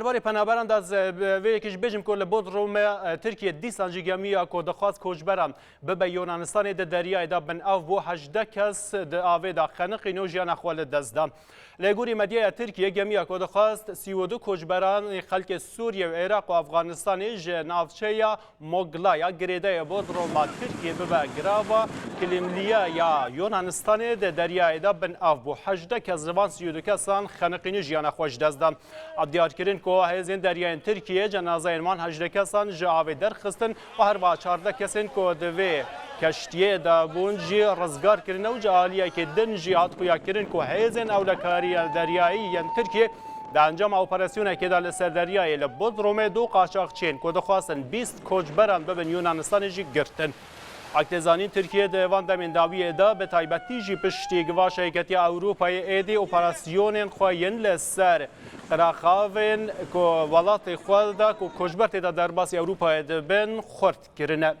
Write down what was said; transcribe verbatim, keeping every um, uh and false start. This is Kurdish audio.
Derbarê penaberan de ez, e, vê yekê jî bêjim ku li Bodrumê, e, Tirkiye dîsan jî gemiya ku dixwast koçberan bibe Yunanistanê di deryayê de bin ev bû, hejdeh kes di avê de xeniqîn û jiyana xwe li dest da. Lê gorî medyaya Tirkiye gemiya ku dixwast sî û du koçberanê xelkê Sûriye û Iraq û Afganistanê ji navçeya Moglaya girêdayê Bodruma Tirkiye bibe girava Kilimliya ya Yunanistanê di deryayê de bin av bû. Hejdeh kes ji van sî û du kesan xeniqîn û jiyana xwe ji dest dan. A diyar kirin ku hêzên deryayên Tirkiye cenazeyên van hejdeh kesan ji avê derxistin û herwiha çardeh kesên ku di vê keştiyê de bûn jî rizgar kirine û ji aliyekê din jî hat xuya kirin ku hêzên ewlekariya deryayî yên Tirkiye di encama operasyonekê de li ser deryayê li Bodrumê du qaçaxçiyên ku dixwastin bîst koçberan bibin Yunanistanê jî girtin. Wek tê zanîn, Tirkiye di van demên dawiyê de, bi taybetî jî piştî givaşa Yeketiya Ewropayê êdî operasyonên xwe yên li ser qiraxavên ku welatê xwe de ku koçber tê de derbasî Ewropayê dibin xurt kirine.